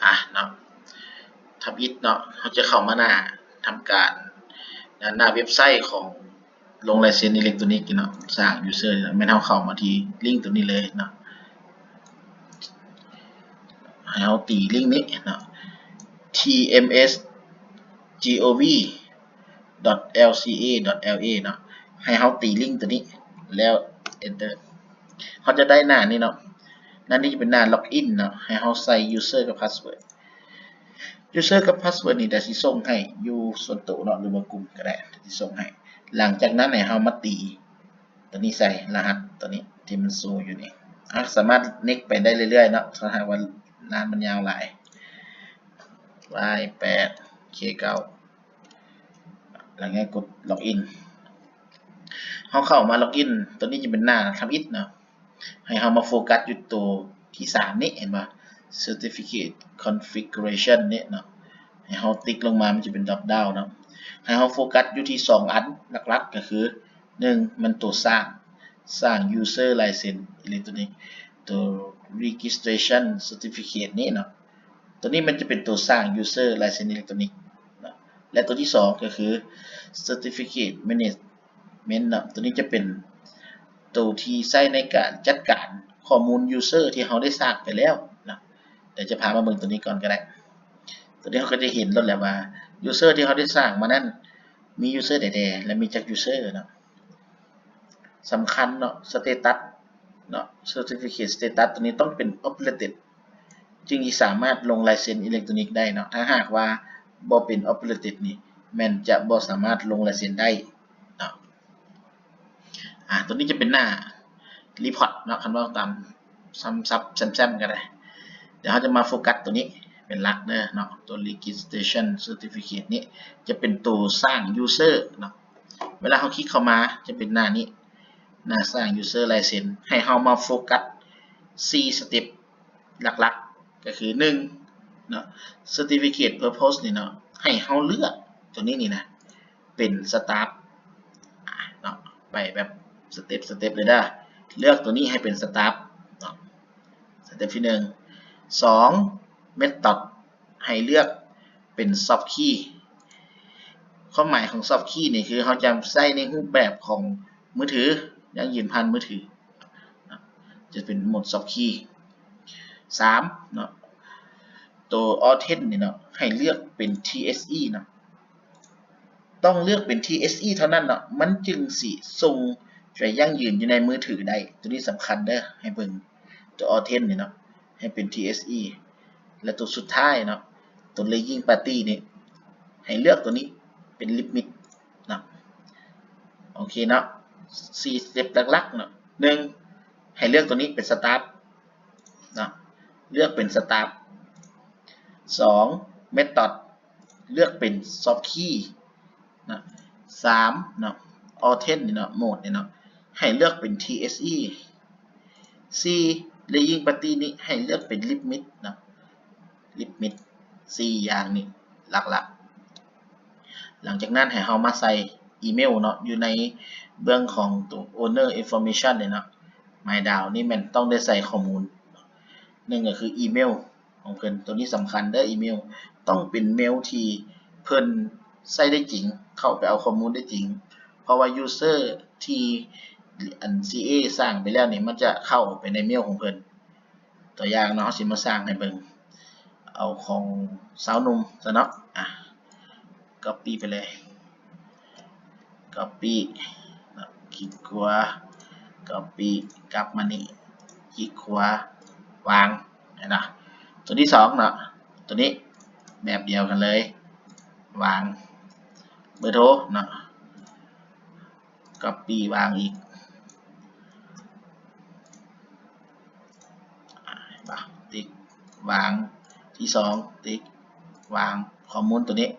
ອ່ະເນາະ ທຳອິດເນາະ ເຮົາຈະເຂົ້າມາໜ້າທຳການ ໜ້າເວັບໄຊຂອງລົງລາຍເຊັນອີເລັກໂຕຣນິກເນາະ ສ້າງຢູເຊີເນາະ ແມ່ນເຮົາເຂົ້າມາທີ່ລິ້ງໂຕນີ້ເລີຍເນາະ ໃຫ້ເຮົາຕີລິ້ງນີ້ເນາະ tmsgov.lca.la ເນາະ ໃຫ້ເຮົາຕີລິ້ງໂຕນີ້ ແລ້ວ enter ເຮົາຈະໄດ້ໜ້ານີ້ເນາະ ໜ້ານີ້ຈະເປັນໜ້າລັອກອິນເນາະ ໃຫ້ເຮົາໃສ່ຢູເຊີກັບພາສເວີດ ຢູເຊີກັບພາສເວີດນີ້ ດຽວຊິສົ່ງໃຫ້ຢູ່ສ່ວນໂຕເນາະ ຫຼືວ່າກຸ່ມກໍໄດ້ ດຽວຊິສົ່ງໃຫ້ ຫຼັງຈາກນັ້ນໃຫ້ເຮົາມາຕີໂຕນີ້ໃສ່ ລະຫັດໂຕນີ້ທີ່ມັນໂຊຢູ່ນີ້ ອາ ສາມາດເນັກໄປໄດ້ເລື້ອຍໆເນາະ ຖ້າຫາກວ່າລານມັນຍາວຫຼາຍ ວາຍແປດ ເຄເກົ້າ ຫຼັງຈາກນັ້ນກົດລັອກອິນ ເຮົາເຂົ້າມາລັອກອິນ ໂຕນີ້ຈະເປັນໜ້າທຳອິດເນາະ ໃຫ້ເຮົາມາໂຟກັສຢູ່ໂຕທີສາມນີ້ ເຫັນບໍ່ Certificate Configuration ນີ້ເນາະ ໃຫ້ເຮົາຕິກລົງມາ ມັນຈະເປັນດຣອບດາວເນາະ ໃຫ້ເຮົາໂຟກັສຢູ່ທີ່ສອງອັນຫຼັກໆ ກໍຄື ໜຶ່ງ ແມ່ນໂຕສ້າງ ສ້າງ User License Electronic ໂຕ Registration Certificate ນີ້ເນາະ ໂຕນີ້ມັນຈະເປັນໂຕສ້າງ User License Electronic ເນາະ ແລະ ໂຕທີສອງກໍຄື Certificate Management ເນາະ ໂຕນີ້ຈະເປັນໂຕທີ່ໃຊ້ໃນການຈັດການຂໍ້ມູນ User ທີ່ເຮົາໄດ້ສ້າງໄປແລ້ວເນາະ ດຽວຈະພາມາເບິ່ງໂຕນີ້ກ່ອນກໍໄດ້ ໂຕນີ້ເຮົາກໍຈະເຫັນໂລດແຫຼະວ່າ User ທີ່ເຮົາໄດ້ສ້າງມານັ້ນ ມີ User ໃດແດ່ ແລະ ມີຈັກ User ເນາະ ສຳຄັນເນາະ Status ເນາະ Certificate Status ໂຕນີ້ຕ້ອງເປັນ Operated ຈຶ່ງຊິສາມາດລົງລາຍເຊັນອີເລັກໂຕຣນິກໄດ້ເນາະ ຖ້າຫາກວ່າບໍ່ເປັນ Operated ນີ້ ແມ່ນຈະບໍ່ສາມາດລົງລາຍເຊັນໄດ້ເນາະ ອາ ໂຕນີ້ຈະເປັນໜ້າ Report ເນາະ ຄັນເວົ້າຕາມ ຊ້ຳຊັບແຊ້ມໆກໍໄດ້ ດຽວເຮົາຈະມາໂຟກັສໂຕນີ້ເປັນຫຼັກເດີເນາະ ໂຕ Registration Certificate ນີ້ຈະເປັນໂຕສ້າງ User ເນາະ ເວລາເຮົາຄລິກເຂົ້າມາຈະເປັນໜ້ານີ້ ໜ້າສ້າງ User License ໃຫ້ເຮົາມາໂຟກັສສີ່ສະເຕັບຫຼັກໆ ກໍຄື ໜຶ່ງ ເນາະ Certificate Purpose ນີ້ເນາະ ໃຫ້ເຮົາເລືອກໂຕນີ້ນີ້ນະ ເປັນ Staff ເນາະ ໄປແບບສະເຕັບສະເຕັບເລີຍເດີ ເລືອກໂຕນີ້ໃຫ້ເປັນ Staff ເນາະ ສະເຕັບທີໜຶ່ງ ສອງ Method ໃຫ້ເລືອກເປັນ Soft Key ຄວາມໝາຍຂອງ Soft Key ນີ້ຄືເຮົາຈະໃຊ້ໃນຮູບແບບຂອງມືຖື ຢັ້ງຢືນຜ່ານມືຖື ຈະເປັນໂໝດ Soft Key ສາມ ເນາະ ໂຕ Authent ນີ້ເນາະ ໃຫ້ເລືອກເປັນ TSE ເນາະ ຕ້ອງເລືອກເປັນ TSE ເທົ່ານັ້ນເນາະ ມັນຈຶ່ງຊິສົ່ງໄປຢັ້ງຢືນຢູ່ໃນມືຖືໄດ້ ໂຕນີ້ສຳຄັນເດີ ໃຫ້ເບິ່ງໂຕ Authent ນີ້ເນາະ ໃຫ້ເປັນ TSE ແລະ ໂຕສຸດທ້າຍເນາະ ໂຕ Leading Party ນີ້ ໃຫ້ເລືອກໂຕນີ້ເປັນ Limit ເນາະ ໂອເຄເນາະ ສີ່ສະເຕັບຫຼັກໆເນາະ ໜຶ່ງ ໃຫ້ເລືອກໂຕນີ້ເປັນ Staff ເນາະ ເລືອກເປັນ Staff ສອງ Method ເລືອກເປັນ Soft Key ນະ ສາມ ເນາະ Authent ນີ້ເນາະ ໂໝດນີ້ເນາະ ໃຫ້ເລືອກເປັນ TSE ສີ່ Leading Party ນີ້ໃຫ້ເລືອກເປັນ Limit ເນາະ Limit ສີ່ຢ່າງນີ້ຫຼັກໆ ຫຼັງຈາກນັ້ນໃຫ້ເຮົາມາໃສ່ອີເມວເນາະ ຢູ່ໃນເບື້ອງຂອງໂຕ Owner Information ນີ້ເນາະ My Down ນີ້ແມ່ນຕ້ອງໄດ້ໃສ່ຂໍ້ມູນ ໜຶ່ງກໍຄືອີເມວ ຂອງເພິ່ນ ໂຕນີ້ສຳຄັນເດີ ອີເມວ ຕ້ອງເປັນເມວທີ່ເພິ່ນໃຊ້ໄດ້ຈິງ ເຂົ້າໄປເອົາຂໍ້ມູນໄດ້ຈິງ ເພາະວ່າ user ທີ່ອັນ CA ສ້າງໄປແລ້ວນີ້ ມັນຈະເຂົ້າໄປໃນເມວຂອງເພິ່ນ ຕົວຢ່າງເນາະ ເຮົາຊິມາສ້າງໃຫ້ເບິ່ງ ເອົາຂອງຊາວໜຸ່ມຊະເນາະ ອາ copy ໄປເລີຍ copy ເນາະ ຄລິກຂວາ copy ກັບມານີ້ ຄລິກຂວາ ວາງ ເຫັນເນາະ ຕົວທີສອງເນາະ ຕົວນີ້ແບບດຽວກັນເລີຍ ວາງເບີໂທເນາະ copy ວາງອີກ ອາ ເຫັນບໍ່ ຕິກວາງ ທີສອງ ຕິກວາງ ຂໍ້ມູນຕົວນີ້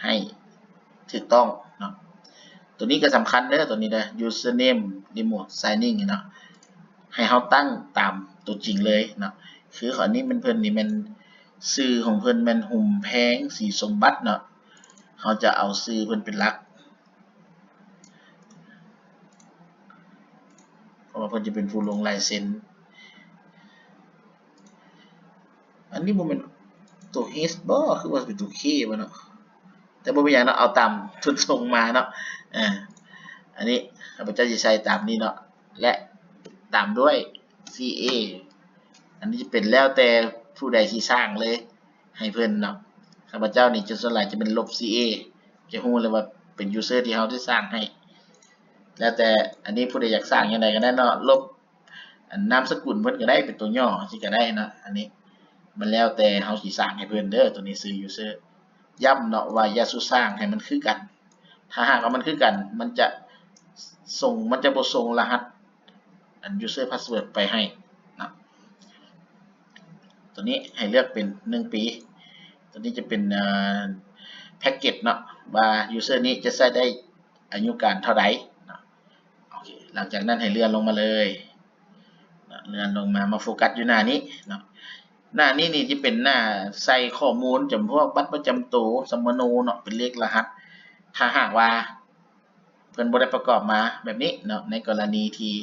ໃຫ້ຖືກຕ້ອງເນາະ ຕົວນີ້ກໍສຳຄັນເດີ ຕົວນີ້ເດີ username remote signing ເນາະ ໃຫ້ເຮົາຕັ້ງຕາມຕົວຈິງເລີຍເນາະ ຄືອັນນີ້ແມ່ນເພິ່ນນີ້ແມ່ນ ຊື່ຂອງເພິ່ນແມ່ນຫຸມແພງ ສີສົມບັດເນາະ ເຮົາຈະເອົາຊື່ເພິ່ນເປັນຫຼັກ ເພາະວ່າເພິ່ນຈະເປັນຜູ້ລົງລາຍເຊັນ ອັນນີ້ບໍ່ແມ່ນຕົວ H ບໍ່? ຄືວ່າເປັນຕົວ K ບໍ່ເນາະ? ແຕ່ບໍ່ເປັນຫຍັງເນາະ, ເອົາຕາມເພິ່ນສົ່ງມາເນາະ. ເອີ ອັນນີ້ຂ້າພະເຈົ້າຊິໃສ່ຕາມນີ້ເນາະ ແລະ ຕາມດ້ວຍ C A. ອັນນີ້ຈະເປັນແລ້ວແຕ່ຜູ້ໃດຊິສ້າງເລີຍໃຫ້ເພິ່ນເນາະ. ຂ້າພະເຈົ້ານີ້ຈະ ສ່ວນຫຼາຍຈະເປັນລົບ C A ຈະຮູ້ເລີຍວ່າເປັນ user ທີ່ເຮົາໄດ້ສ້າງໃຫ້. ແລ້ວແຕ່ ອັນນີ້ຜູ້ໃດຢາກສ້າງຈັ່ງໃດກໍໄດ້ເນາະ, ລົບ ອັນນາມສະກຸນເພິ່ນກໍໄດ້ ເປັນຕົວຫຍໍ້ຈັ່ງຊີ້ກໍໄດ້ເນາະ. ອັນນີ້ມັນແລ້ວແຕ່ເຮົາຊິສ້າງໃຫ້ເພິ່ນເດີ. ຕົວນີ້ຊື່ user ຢ້ຳເນາະວ່າຢ່າສູ່ສ້າງໃຫ້ມັນຄືກັນ. ຖ້າຫາກວ່າມັນຄືກັນ ມັນຈະສົ່ງ ມັນຈະບໍ່ສົ່ງລະຫັດ ອັນ user password ໄປໃຫ້ເນາະ. ຕົວນີ້ໃຫ້ເລືອກເປັນໜຶ່ງປີ. ຕົວນີ້ຈະເປັນ ເອີ ແພັກເກັດເນາະ ວ່າ user ນີ້ຈະໃຊ້ໄດ້ອາຍຸການເທົ່າໃດເນາະ. ໂອເຄ ຫຼັງຈາກນັ້ນໃຫ້ເລື່ອນລົງມາເລີຍເນາະ, ເລື່ອນລົງມາ ມາໂຟກັສຢູ່ໜ້ານີ້ເນາະ. ໜ້ານີ້ນີ້ຈະເປັນໜ້າໃສ່ຂໍ້ມູນຈຳພວກບັດປະຈຳໂຕ, ສຳມະໂນເນາະ, ເປັນເລກລະຫັດ. ຖ້າຫາກວ່າເພິ່ນບໍ່ໄດ້ປະກອບມາແບບນີ້ເນາະ, ໃນກໍລະນີທີ່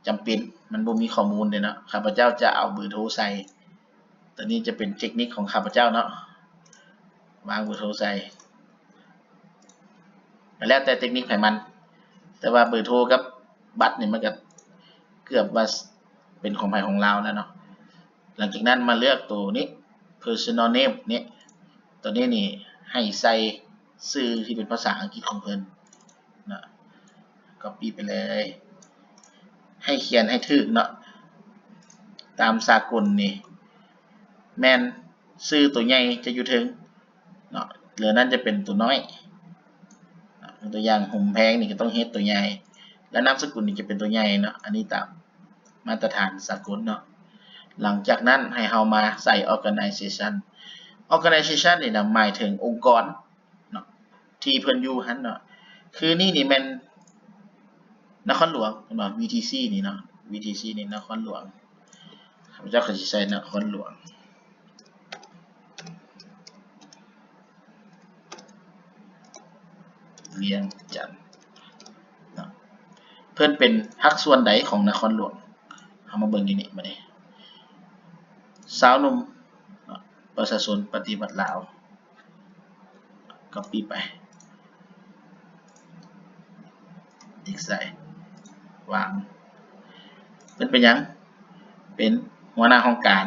ຈຳເປັນ ມັນບໍ່ມີຂໍ້ມູນເດ້ເນາະ, ຂ້າພະເຈົ້າຈະເອົາເບີໂທໃສ່. ຕົວນີ້ຈະເປັນເຕັກນິກຂອງຂ້າພະເຈົ້າເນາະ, ວາງເບີໂທໃສ່ ກໍແລ້ວແຕ່ເຕັກນິກໃຜມັນ, ແຕ່ວ່າເບີໂທກັບບັດນີ້ມັນກໍເກືອບວ່າເປັນຂອງໃຜຂອງລາວແລ້ວເນາະ. ຫຼັງຈາກນັ້ນມາເລືອກໂຕນີ້ Personal Name ນີ້, ຕົວນີ້ນີ້ໃຫ້ໃສ່ຊື່ທີ່ເປັນພາສາອັງກິດຂອງເພິ່ນເນາະ, ກັອບປີ້ໄປເລີຍ. ໃຫ້ຂຽນໃຫ້ຖືກເນາະ, ຕາມສາກົນນີ້ແມ່ນຊື່ໂຕໃຫຍ່ຈະຢູ່ເທິງເນາະ, ເຫຼືອນັ້ນຈະເປັນໂຕນ້ອຍເນາະ. ຕົວຢ່າງ ຫົມແພງນີ້ກໍຕ້ອງເຮັດໂຕໃຫຍ່ ແລະ ນາມສະກຸນນີ້ຈະເປັນໂຕໃຫຍ່ເນາະ, ອັນນີ້ຕາມມາດຕະຖານສາກົນເນາະ. ຫຼັງຈາກນັ້ນໃຫ້ເຮົາມາໃສ່ Organization. Organization ນີ້ນະ ໝາຍເຖິງອົງກອນ ເນາະ ທີ່ເພິ່ນຢູ່ຫັ້ນເນາະ. ຄືນີ້ນີ້ແມ່ນນະຄອນຫຼວງ ເຫັນບໍ່? ວີທີຊີ ນີ້ເນາະ, ວີທີຊີ ນີ້ນະຄອນຫຼວງ, ຂ້າພະເຈົ້າກໍຊິໃສ່ນະຄອນຫຼວງວຽງຈັນເນາະ. ເພິ່ນເປັນພາກສ່ວນໃດຂອງນະຄອນຫຼວງ? ເຮົາມາເບິ່ງຢູ່ນີ້ບາດນີ້, ຊາວໜຸ່ມເນາະ ປະຊາຊົນປະຕິວັດລາວ. ກັອບປີ້ໄປ ຕິກໃສ່ ວາງ. ເພິ່ນເປັນຫຍັງ? ເປັນຫົວໜ້າຫ້ອງການ.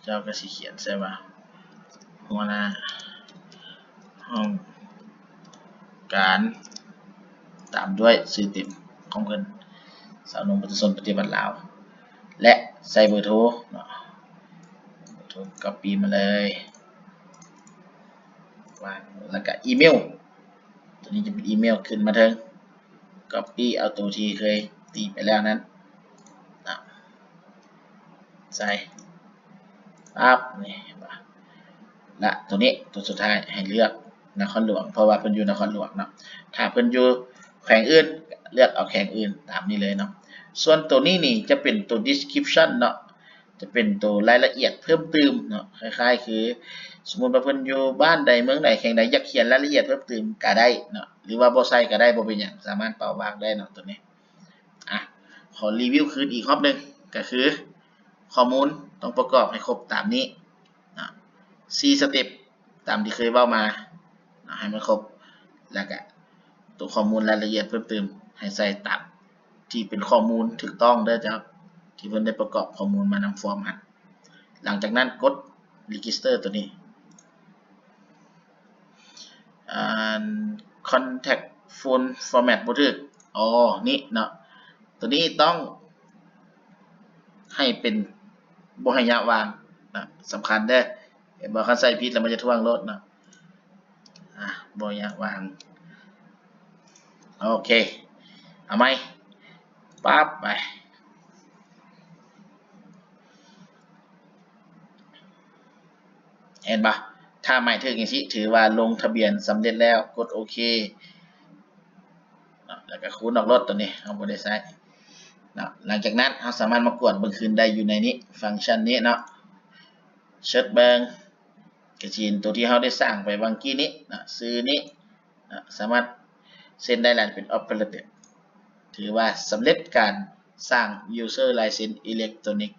ເຈົ້າກໍຊິຂຽນໃສ່ວ່າ ຫົວໜ້າຫ້ອງການ ຕາມດ້ວຍຊື່ເຕັມຂອງເພິ່ນ ຊາວໜຸ່ມປະຊາຊົນປະຕິວັດລາວ ແລະ ໃສ່ເບີໂທເນາະ, ເບີໂທກັອບປີ້ມາເລີຍ ວາງ ແລ້ວກະອີເມວ, ຕົວນີ້ຈະເປັນອີເມວ ຂຶ້ນມາເທິງ ກັອບປີ້ເອົາຕົວທີ່ເຄີຍຕີໄປແລ້ວນັ້ນເນາະ ໃສ່ປັບ ນີ້ເຫັນບໍ່? ແລະ ຕົວນີ້ ຕົວສຸດທ້າຍ ໃຫ້ເລືອກນະຄອນຫຼວງ ເພາະວ່າເພິ່ນຢູ່ນະຄອນຫຼວງເນາະ. ຖ້າເພິ່ນຢູ່ແຂວງອື່ນ ເລືອກເອົາແຂວງອື່ນ ຕາມນີ້ເລີຍເນາະ. ສ່ວນຕົວນີ້ນີ້ຈະເປັນຕົວ description ເນາະ, ຈະເປັນຕົວລາຍລະອຽດເພີ່ມຕື່ມເນາະ, ຄ້າຍໆຄື ສົມມຸດວ່າເພິ່ນຢູ່ບ້ານໃດ ເມືອງໃດ ແຂວງໃດ ຢາກຂຽນລາຍລະອຽດເພີ່ມຕື່ມກະໄດ້ເນາະ ຫຼືວ່າບໍ່ໃສ່ກະໄດ້ ບໍ່ເປັນຫຍັງ ສາມາດເປົ່າວາງໄດ້ເນາະ ຕົວນີ້. ອ່ະ ຂໍຣີວິວຄືນອີກຮອບໜຶ່ງ ກໍຄືຂໍ້ມູນຕ້ອງປະກອບໃຫ້ຄົບຕາມນີ້ເນາະ, ສີ່ສະເຕັບ ຕາມທີ່ເຄີຍເວົ້າມາເນາະ ໃຫ້ມັນຄົບ ແລ້ວກະຕົວຂໍ້ມູນລາຍລະອຽດເພີ່ມຕື່ມ ໃຫ້ໃສ່ຕາມທີ່ເປັນຂໍ້ມູນຖືກຕ້ອງເດີເຈົ້າ ທີ່ເພິ່ນໄດ້ປະກອບຂໍ້ມູນມານຳຟອມຫັ້ນ. ຫຼັງຈາກນັ້ນກົດ register ຕົວນີ້. ອ່າ contact phone format ບໍ່ຖືກ. ອໍ ນີ້ເນາະ, ຕົວນີ້ຕ້ອງໃຫ້ເປັນ ບໍ່ໃຫ້ຍະຫວ່າງນະ, ສຳຄັນເດີ. ເຫັນບໍ່? ຄັນໃສ່ຜິດແລ້ວມັນຈະທວງໂລດເນາະ. ອ່າ ບໍ່ຢາກວາງ. ໂອເຄ ເອົາໃໝ່ ປັບ ໄປ. ເຫັນບໍ່? ຖ້າໝາຍຖືກຈັ່ງຊີ້ ຖືວ່າລົງທະບຽນສຳເລັດແລ້ວ, ກົດໂອເຄເນາະ, ແລ້ວກໍຄູນອອກໂລດ, ຕົວນີ້ເຮົາບໍ່ໄດ້ໃຊ້ເນາະ. ຫຼັງຈາກນັ້ນ ເຮົາສາມາດມາກວດເບິ່ງຄືນໄດ້ຢູ່ໃນນີ້, ຟັງຊັນນີ້ເນາະ, ເຊີດເບິ່ງ. ກະຊິເຫັນໂຕທີ່ເຮົາໄດ້ສ້າງໄປຫວ່າງກີ້ນີ້ນະ, ຊື່ນີ້ນະ, ສາມາດເຊັນໄດ້ແລ້ວ ເປັນ operator. ຖືວ່າສຳເລັດການສ້າງ user license electronic